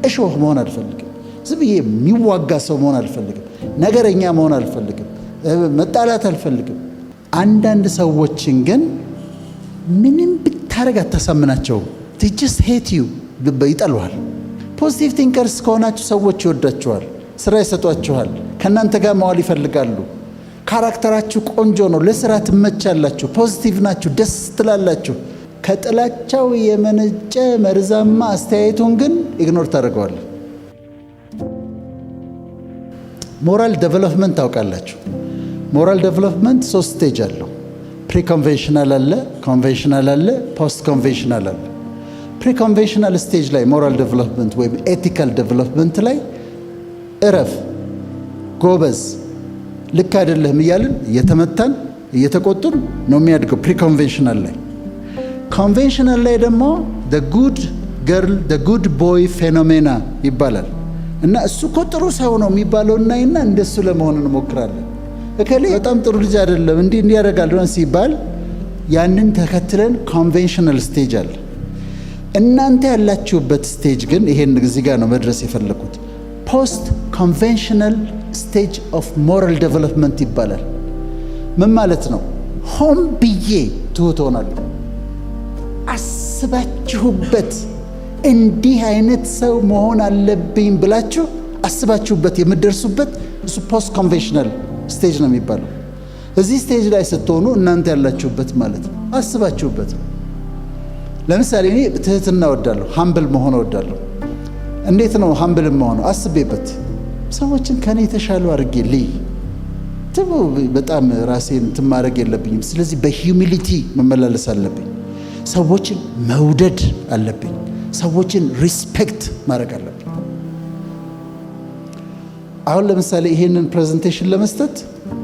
እሾህ መሆን አልፈልግም። ዝም ብዬ የሚዋጋ ሰው መሆን አልፈልግም። ነገረኛ መሆን አልፈልግም። መጣላት አልፈልግም። አንዳንድ ሰዎችን ግን ምንም ብታረግ አታሳምናቸውም። Just hate you፣ ይጠሉሃል። Positive thinkers ከሆናችሁ ሰዎች ይወዷችኋል፣ ስራ ይሰጧችኋል፣ ከእናንተ ጋር መዋል ይፈልጋሉ። Character ኣችሁ ቆንጆ ነው፣ ለስራ ትመቻላችሁ፣ positive ናችሁ፣ ደስ ትላላችሁ። ከጥላቻው የመነጨ መርዛማ አስተያየቱን ግን ignore ታደርገዋለህ። Moral development ታውቃላችሁ። Moral development ሶስት stage አለው። Pre conventional አለ፣ conventional አለ፣ post conventional አለ። Pre conventional stage ላይ moral development ወይም ethical development ላይ እረፍ፣ ጎበዝ፣ ልክ አይደለህም እያልን እየተመታን እየተቆጡን ነው የሚያድገው pre conventional ላይ። Conventional ላይ ደግሞ good girl good boy phenomena ይባላል እና እሱ እኮ ጥሩ ሰው ነው የሚባለው እናይና እንደሱ ለመሆን እንሞክራለን። እከሌ በጣም ጥሩ ልጅ አይደለም፣ እንዲህ እንዲህ ያደርጋል ሲባል ያንን ተከትለን conventional stage አለ። እናንተ ያላችሁበት stage ግን ይሄን እዚህ ጋር ነው መድረስ የፈለኩት። Post conventional stage of moral development ይባላል። ምን ማለት ነው? ሆን ብዬ ትሁት ሆናለሁ። አስባችሁበት እንዲህ አይነት ሰው መሆን አለብኝ ብላችሁ አስባችሁበት የምትደርሱበት እሱ post conventional stage ነው የሚባለው። እዚህ stage ላይ ስትሆኑ እናንተ ያላችሁበት ማለት ነው። አስባችሁበት ነው። ለምሳሌ እኔ ትህትና እወዳለሁ፣ humble መሆን እወዳለሁ። እንዴት ነው humble መሆኑ? አስቤበት ሰዎችን ከኔ የተሻሉ አድርጌ ልይ ትቡ በጣም ራሴን እንትን ማድረግ የለብኝም። ስለዚህ በ humility መመላለስ አለብኝ። ሰዎችን መውደድ አለብኝ። ሰዎችን respect ማድረግ አለብኝ። አሁን ለምሳሌ ይሄንን presentation ለመስጠት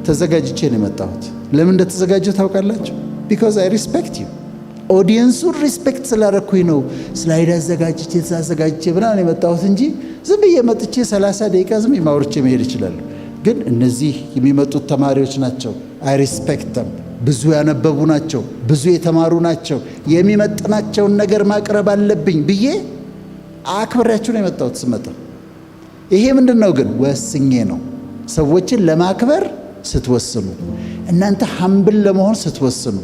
ተዘጋጅቼ ነው የመጣሁት። ለምን እንደተዘጋጀሁ ታውቃላችሁ? Because I respect you፣ audience ኡን respect ስላደረኩኝ ነው slide አዘጋጅቼ ተዘጋጅቼ ምናምን የመጣሁት እንጂ ዝም ብዬ መጥቼ 30 ደቂቃ ዝም ብዬ አውርቼ መሄድ እችላለሁ። ግን እነዚህ የሚመጡት ተማሪዎች ናቸው። I respect them። ብዙ ያነበቡ ናቸው፣ ብዙ የተማሩ ናቸው። የሚመጥናቸውን ነገር ማቅረብ አለብኝ ብዬ አክብሬያቸው ነው የመጣሁት ስመጣ። ይሄ ምንድን ነው ግን? ወስኜ ነው። ሰዎችን ለማክበር ስትወስኑ፣ እናንተ humble ለመሆን ስትወስኑ፣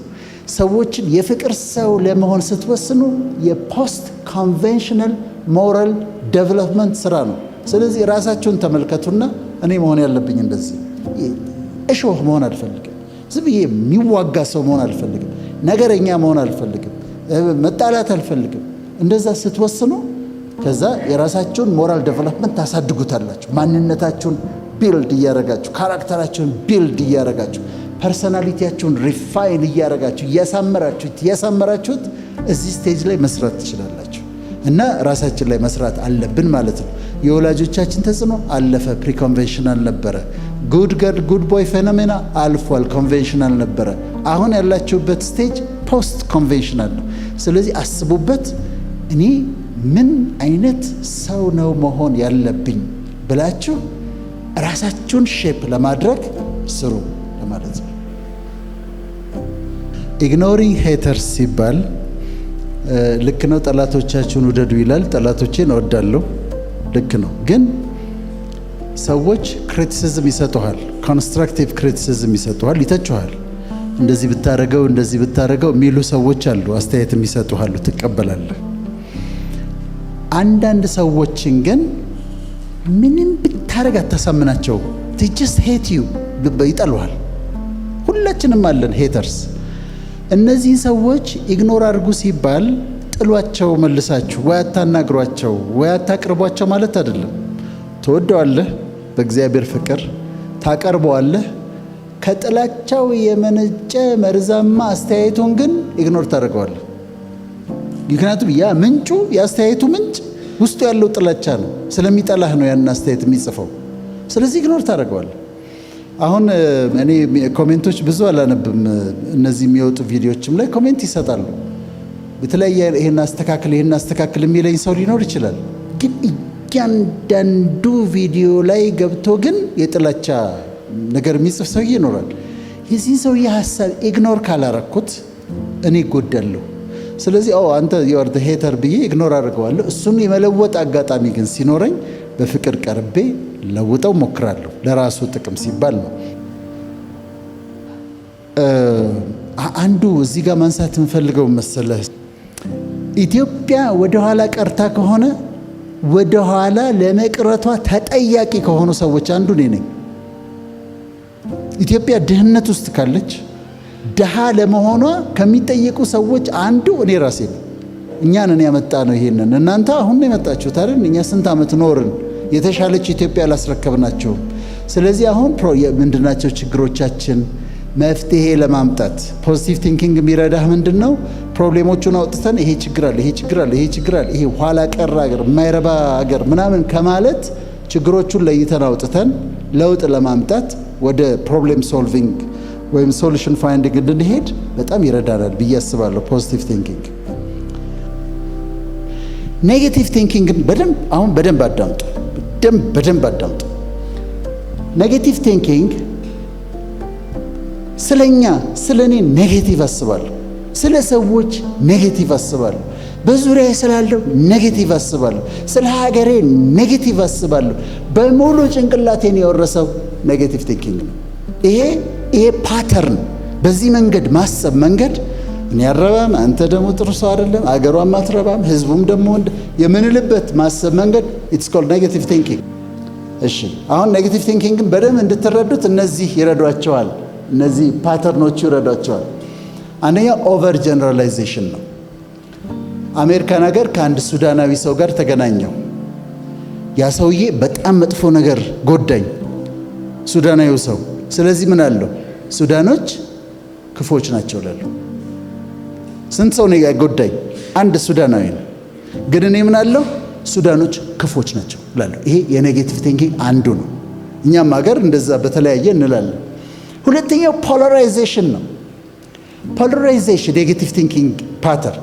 ሰዎችን የፍቅር ሰው ለመሆን ስትወስኑ የ post conventional moral development ስራ ነው። ስለዚህ ራሳችሁን ተመልከቱና እኔ መሆን ያለብኝ እንደዚህ እሾህ መሆን አልፈልግም። ዝም ብዬ የሚዋጋ ሰው መሆን አልፈልግም። ነገረኛ መሆን አልፈልግም። መጣላት አልፈልግም። እንደዛ ስትወስኑ ከዛ የራሳችሁን moral development ታሳድጉታላችሁ። ማንነታችሁን build እያረጋችሁ፣ character ኣችሁን build እያረጋችሁ፣ personality ያችሁን refine እያረጋችሁ፣ እያሳመራችሁት እያሳመራችሁት እዚህ stage ላይ መስራት ትችላላችሁ። እና ራሳችን ላይ መስራት አለብን ማለት ነው። የወላጆቻችን ተጽዕኖ አለፈ። Preconventional ነበረ። Good girl good boy phenomena አልፏል። Conventional ነበረ። አሁን ያላችሁበት stage post conventional ነው። ስለዚህ አስቡበት። እኔ ምን አይነት ሰው ነው መሆን ያለብኝ ብላችሁ ራሳችሁን shape ለማድረግ ስሩ ለማለት ነው። Ignoring haters ሲባል ልክ ነው። ጠላቶቻችሁን ውደዱ ይላል። ጠላቶቼን እወዳለሁ፣ ልክ ነው። ግን ሰዎች criticism ይሰጡሃል፣ constructive criticism ይሰጡሃል፣ ይተቹሃል። እንደዚህ ብታረገው፣ እንደዚህ ብታረገው የሚሉ ሰዎች አሉ። አስተያየትም ይሰጡሃል፣ ትቀበላለህ። አንዳንድ ሰዎችን ግን ምንም ብታረግ አታሳምናቸው። Just hate you፣ ይጠሉሃል። ሁላችንም አለን haters። እነዚህን ሰዎች ignore አድርጉ ሲባል ጥሏቸው መልሳችሁ ወይ አታናግሯቸው ወይ አታቅርቧቸው ማለት አይደለም። ትወደዋለህ፣ በእግዚአብሔር ፍቅር ታቀርበዋለህ። ከጥላቻው የመነጨ መርዛማ አስተያየቱን ግን ignore ታደርገዋለህ። ምክንያቱም ያ ምንጩ የአስተያየቱ ምንጭ ውስጡ ያለው ጥላቻ ነው። ስለሚጠላህ ነው ያን አስተያየት የሚጽፈው። ስለዚህ ignore ታደርገዋለህ። አሁን እኔ comment ኦች ብዙ አላነብም። እነዚህ የሚወጡ ቪዲዮዎችም ላይ comment ይሰጣሉ። በተለያየ ይሄን አስተካክል፣ ይሄን አስተካክል የሚለኝ ሰው ሊኖር ይችላል። ግን እያንዳንዱ ቪዲዮ ላይ ገብቶ ግን የጥላቻ ነገር የሚጽፍ ሰውዬ ይኖራል። የዚህን ሰውዬ ሀሳብ ignore ካላረኩት እኔ እጎዳለሁ። ስለዚህ ኦ አንተ you're the hater ብዬ ignore አድርገዋለሁ። እሱን የመለወጥ አጋጣሚ ግን ሲኖረኝ በፍቅር ቀርቤ ለውጠው ሞክራለሁ። ለራሱ ጥቅም ሲባል ነው። አንዱ እዚህ ጋር ማንሳት የምፈልገው መሰለህ፣ ኢትዮጵያ ወደኋላ ቀርታ ከሆነ ወደኋላ ለመቅረቷ ተጠያቂ ከሆኑ ሰዎች አንዱ እኔ ነኝ። ኢትዮጵያ ድህነት ውስጥ ካለች ድሃ ለመሆኗ ከሚጠየቁ ሰዎች አንዱ እኔ ራሴ ነኝ። እኛ ነን ያመጣነው ይሄንን። እናንተ አሁን ነው የመጣችሁት አይደል? እኛ ስንት ዓመት ኖርን፣ የተሻለች ኢትዮጵያ አላስረከብናቸውም። ስለዚህ አሁን ምንድናቸው ችግሮቻችን? መፍትሄ ለማምጣት positive thinking የሚረዳህ ምንድን ነው? Problem ኦቹን አውጥተን ይሄ ችግር አለ፣ ይሄ ችግር አለ፣ ይሄ ችግር አለ፣ ይሄ ኋላ ቀር ሀገር፣ የማይረባ ሀገር ምናምን ከማለት ችግሮቹን ለይተን አውጥተን ለውጥ ለማምጣት ወደ problem solving ወይም solution finding እንድንሄድ በጣም ይረዳናል ብዬ አስባለሁ። Positive thinking። Negative thinking ን በደንብ አሁን በደንብ አዳምጡ። በደንብ በደንብ አዳምጡ። Negative thinking ስለኛ፣ ስለ እኔ negative አስባለሁ። ስለ ሰዎች negative አስባለሁ። በዙሪያዬ ስላለው negative አስባለሁ። ስለ ሀገሬ negative አስባለሁ። በሙሉ ጭንቅላቴን የወረሰው negative thinking ነው። ይሄ pattern፣ በዚህ መንገድ ማሰብ መንገድ እኔ አልረባም፣ አንተ ደግሞ ጥሩ ሰው አይደለም፣ አገሯም አትረባም፣ ህዝቡም ደግሞ የምንልበት ማሰብ መንገድ it's called negative thinking። እሺ፣ አሁን negative thinking ን በደንብ እንድትረዱት እነዚህ ይረዷችኋል። እነዚህ pattern ኦቹ ይረዷችኋል። አንደኛው over generalization ነው። አሜሪካን ሀገር ከአንድ ሱዳናዊ ሰው ጋር ተገናኘሁ። ያ ሰውዬ በጣም መጥፎ ነገር ጎዳኝ፣ ሱዳናዊው ሰው። ስለዚህ ምን አለው? ሱዳኖች ክፉዎች ናቸው እላለሁ። ስንት ሰው ነው የጎዳኝ? አንድ ሱዳናዊ ነው። ግን እኔ ምን አለው? ሱዳኖች ክፉዎች ናቸው እላለሁ። ይሄ የ negative thinking አንዱ ነው። እኛም ሀገር እንደዛ በተለያየ እንላለን። ሁለተኛው polarization ነው። Polarization negative thinking pattern።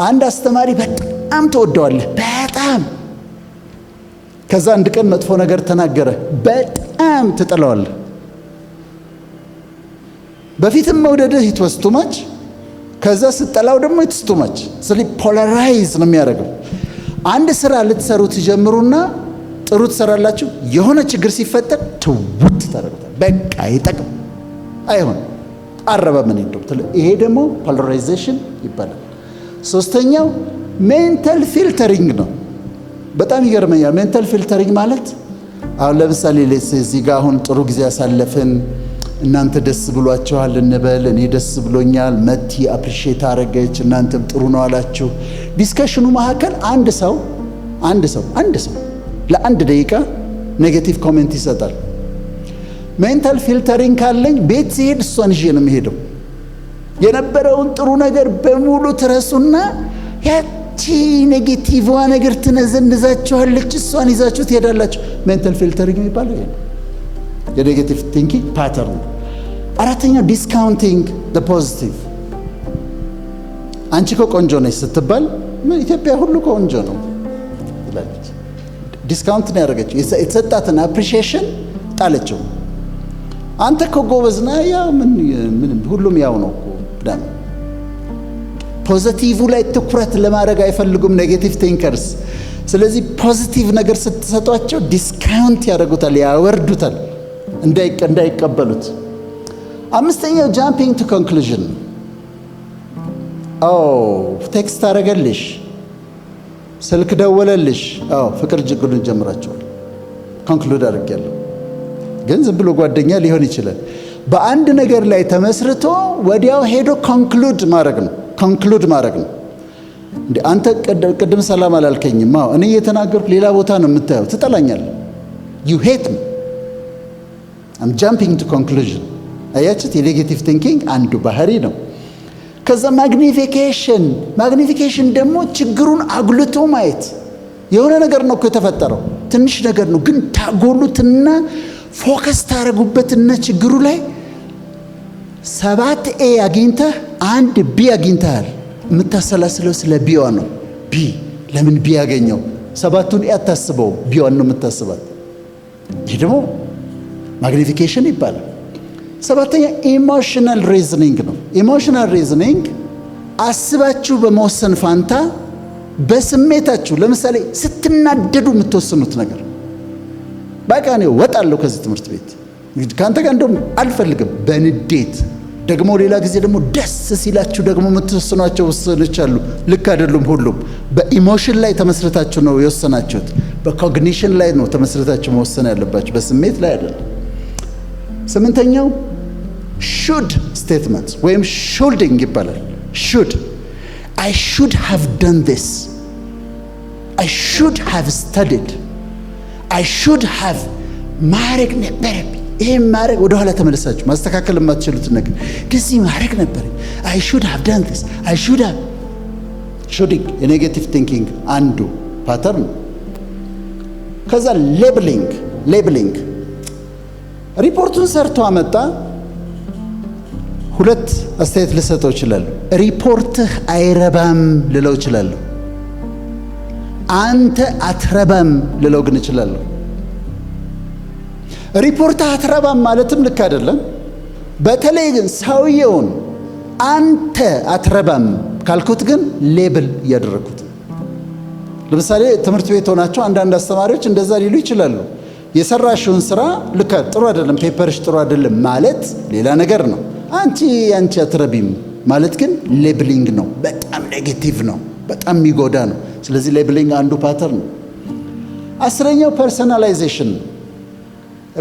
አንድ አስተማሪ በጣም ትወደዋለህ፣ በጣም። ከዛ አንድ ቀን መጥፎ ነገር ተናገረ፣ በጣም ትጠላዋለህ። በፊትም መውደድህ it was too much፣ ከዛ ስትጠላው ደግሞ it's too much። ስለዚህ polarize ነው የሚያደርገው። አንድ ስራ ልትሰሩ ትጀምሩና ጥሩ ትሰራላችሁ። የሆነ ችግር ሲፈጠር ትውት ታደርጉታል። በቃ አይጠቅም፣ አይሆን፣ አረባ ምን እንደው። ይሄ ደግሞ polarization ይባላል። ሶስተኛው mental filtering ነው። በጣም ይገርመኛል። Mental filtering ማለት አሁን ለምሳሌ እዚህ ጋር አሁን ጥሩ ጊዜ ያሳለፍን፣ እናንተ ደስ ብሏችኋል እንበል፣ እኔ ደስ ብሎኛል፣ መቲ appreciate አረገች፣ እናንተም ጥሩ ነው አላችሁ። Discussion ኑ መካከል አንድ ሰው ለአንድ ደቂቃ negative comment ይሰጣል። Mental filtering ካለኝ ቤት ስሄድ እሷን ይዤ ነው የምሄደው። የነበረውን ጥሩ ነገር በሙሉ ትረሱና ያቺ negative ዋ ነገር ትነዘንዛችኋለች። እሷን ይዛችሁ ትሄዳላችሁ። Mental filtering የሚባለው ይሄ ነው። የ negative thinking pattern ነው። አራተኛው discounting the positive። አንቺ እኮ ቆንጆ ነሽ ስትባል ኢትዮጵያ ሁሉ ቆንጆ ነው ትላለች። Discount ነው ያደረገችው። የተሰጣትን appreciation ጣለችው። አንተ እኮ ጎበዝ ነህ፣ ያው ምን ምን ሁሉም ያው ነው እኮ ምናምን። Positive ላይ ትኩረት ለማድረግ አይፈልጉም negative thinkers። ስለዚህ positive ነገር ስትሰጧቸው discount ያደርጉታል፣ ያወርዱታል፣ እንዳይቀበሉት። አምስተኛው jumping to conclusion። Oh፣ text አደረገልሽ፣ ስልክ ደወለልሽ፣ አዎ ፍቅር ጅግሩን ጀምራችኋል። Conclude አድርጌያለሁ። ግን ዝም ብሎ ጓደኛ ሊሆን ይችላል። በአንድ ነገር ላይ ተመስርቶ ወዲያው ሄዶ conclude ማድረግ ነው። Conclude ማድረግ ነው። እንዴ፣ አንተ ቅድም ሰላም አላልከኝም? አዎ፣ እኔ እየተናገርኩ ሌላ ቦታ ነው የምታየው። ትጠላኛለህ። You hate me። I'm jumping to conclusion። አያችሁት? የ negative thinking አንዱ ባህሪ ነው። ከዛ magnification። Magnification ደግሞ ችግሩን አጉልቶ ማየት። የሆነ ነገር ነው እኮ የተፈጠረው፣ ትንሽ ነገር ነው፣ ግን ታጎሉትና focus ታደርጉበትና ችግሩ ላይ 7 A አግኝተህ አንድ B አግኝተሃል። የምታሰላስለው ስለ B ዋ ነው። B ለምን B ያገኘው? ሰባቱን A አታስበው፣ B ዋን ነው የምታስባት። ይህ ደግሞ magnification ይባላል። ሰባተኛ emotional reasoning ነው። Emotional reasoning አስባችሁ በመወሰን ፋንታ በስሜታችሁ፣ ለምሳሌ ስትናደዱ የምትወስኑት ነገር፣ በቃ እኔ እወጣለሁ ከዚህ ትምህርት ቤት፣ ከአንተ ጋር እንደውም አልፈልግም፣ በንዴት። ደግሞ ሌላ ጊዜ ደግሞ ደስ ሲላችሁ ደግሞ የምትወስኗቸው ውሳኔዎች አሉ። ልክ አይደሉም። ሁሉም በ emotion ላይ ተመስርታችሁ ነው የወሰናችሁት። በ cognition ላይ ነው ተመስርታችሁ መወሰን ያለባችሁ፣ በስሜት ላይ አይደለም። ስምንተኛው should statement ወይም shoulding ይባላል። Should፣ I should have done this፣ I should have studied፣ I should have ማድረግ ነበረብኝ። ይሄን ማድረግ፣ ወደኋላ ተመልሳችሁ ማስተካከል የማትችሉትን ነገር እንደዚህ ማድረግ ነበር። I should have done this፣ I should have፣ shoulding የ negative thinking አንዱ pattern ነው። ከዛ labeling። Labeling፣ ሪፖርቱን ሰርቶ አመጣ። ሁለት አስተያየት ልሰጠው እችላለሁ። ሪፖርትህ አይረባም ልለው እችላለሁ። አንተ አትረባም ልለው ግን እችላለሁ። ሪፖርትህ አትረባም ማለትም ልክ አይደለም። በተለይ ግን ሰውየውን አንተ አትረባም ካልኩት ግን label እያደረግኩት። ለምሳሌ ትምህርት ቤት ሆናችሁ አንዳንድ አስተማሪዎች እንደዛ ሊሉ ይችላሉ። የሰራሽውን ስራ ልክ ጥሩ አይደለም፣ paper ሽ ጥሩ አይደለም ማለት ሌላ ነገር ነው። አንቺ አትረቢም ማለት ግን labeling ነው። በጣም negative ነው። በጣም የሚጎዳ ነው። ስለዚህ labeling አንዱ pattern ነው። 10ኛው personalization ነው።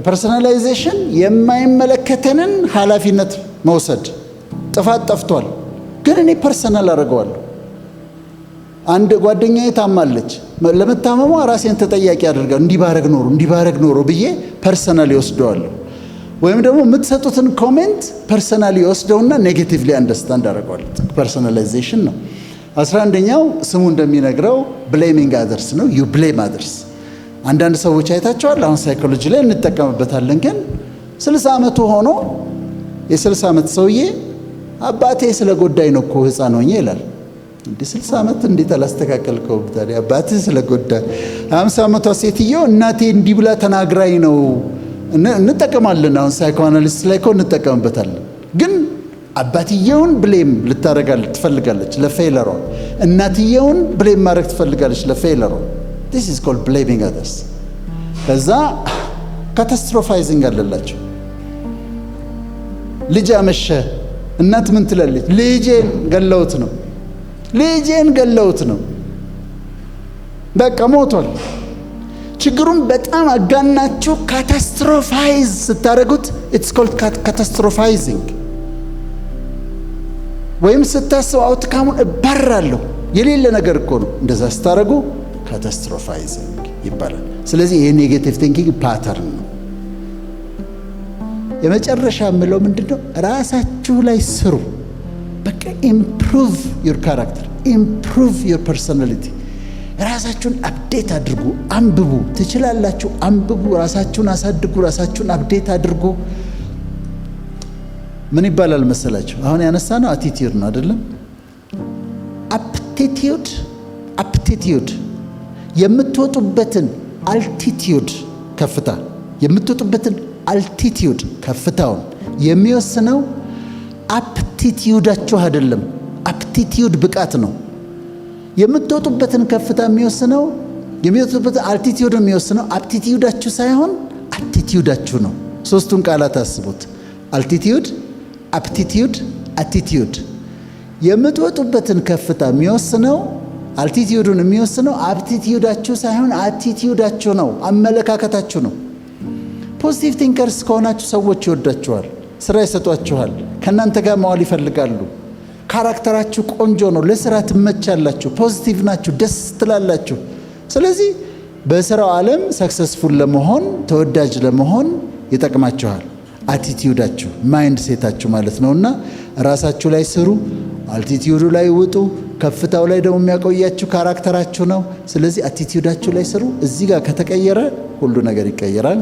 Personalization የማይመለከተንን ኃላፊነት መውሰድ። ጥፋት ጠፍቷል፣ ግን እኔ personal አደርገዋለሁ። አንድ ጓደኛዬ ታማለች። ለመታመሟ ራሴን ተጠያቂ አደርጋለሁ። እንዲህ ባረግ ኖሮ፣ እንዲህ ባረግ ኖሮ ብዬ personally እወስደዋለሁ። ወይም ደግሞ የምትሰጡትን comment personally እወስደውና negatively understand አደርገዋለሁ። Personalization ነው። 11ኛው ስሙ እንደሚነግረው blaming others ነው። You blame others። አንዳንድ ሰዎች አይታችኋል። አሁን psychology ላይ እንጠቀምበታለን። ግን 60 ዓመቱ ሆኖ የ60 ዓመት ሰውዬ አባቴ ስለ ጎዳኝ ነው እኮ ህፃን ሆኜ ይላል። እንዴ፣ 60 ዓመት እንዴት አላስተካከልከውም ታዲያ? አባትህ ስለጎዳ። 50 ዓመቷ ሴትዮ እናቴ እንዲህ ብላ ተናግራኝ ነው። እንጠቀማለን። አሁን psychoanalysis ላይ እኮ እንጠቀምበታለን። ግን አባትየውን blame ልታረግ ትፈልጋለች ለ failure ሯ። እናትየውን blame ማድረግ ትፈልጋለች ለ failure ሯ። This is called blaming others። ከዛ catastrophizing አለላቸው። ልጅ አመሸ፣ እናት ምን ትላለች? ልጄን ገለውት ነው፣ ልጄን ገለውት ነው፣ በቃ ሞቷል። ችግሩን በጣም አጋናችሁ catastrophize ስታደርጉት it's called catastrophizing። ወይም ስታስበው outcome ኡን እባረራለሁ፣ የሌለ ነገር እኮ ነው። እንደዛ ስታደርጉ catastrophizing ይባላል። ስለዚህ ይህ negative thinking pattern ነው። የመጨረሻ የምለው ምንድን ነው? ራሳችሁ ላይ ስሩ። በቃ improve your character፣ improve your personality። ራሳችሁን update አድርጉ፣ አንብቡ። ትችላላችሁ፣ አንብቡ፣ ራሳችሁን አሳድጉ፣ ራሳችሁን update አድርጉ። ምን ይባላል መሰላችሁ? አሁን ያነሳነው attitude ነው አይደለም? Aptitude፣ aptitude የምትወጡበትን altitude ከፍታ፣ የምትወጡበትን altitude ከፍታውን የሚወስነው aptitude ኣችሁ አይደለም። Aptitude ብቃት ነው። የምትወጡበትን ከፍታ የሚወስነው፣ የሚወጡበትን altitude የሚወስነው aptitude ኣችሁ ሳይሆን attitude ኣችሁ ነው። ሶስቱን ቃላት አስቡት። Altitude፣ aptitude፣ attitude። የምትወጡበትን ከፍታ የሚወስነው፣ altitude ኡን የሚወስነው aptitude ኣችሁ ሳይሆን attitude ኣችሁ ነው፣ አመለካከታችሁ ነው። Positive thinkers ከሆናችሁ ሰዎች ይወዷችኋል፣ ስራ ይሰጧችኋል፣ ከእናንተ ጋር መዋል ይፈልጋሉ። Character ኣችሁ ቆንጆ ነው፣ ለስራ ትመቻላችሁ፣ positive ናችሁ፣ ደስ ትላላችሁ። ስለዚህ በስራው ዓለም successful ለመሆን፣ ተወዳጅ ለመሆን ይጠቅማችኋል። Attitude ኣችሁ፣ mindset ኣችሁ ማለት ነውና ራሳችሁ ላይ ስሩ፣ altitude ኡ ላይ ውጡ። ከፍታው ላይ ደግሞ የሚያቆያችሁ character ኣችሁ ነው። ስለዚህ attitude ኣችሁ ላይ ስሩ። እዚህ ጋር ከተቀየረ ሁሉ ነገር ይቀየራል።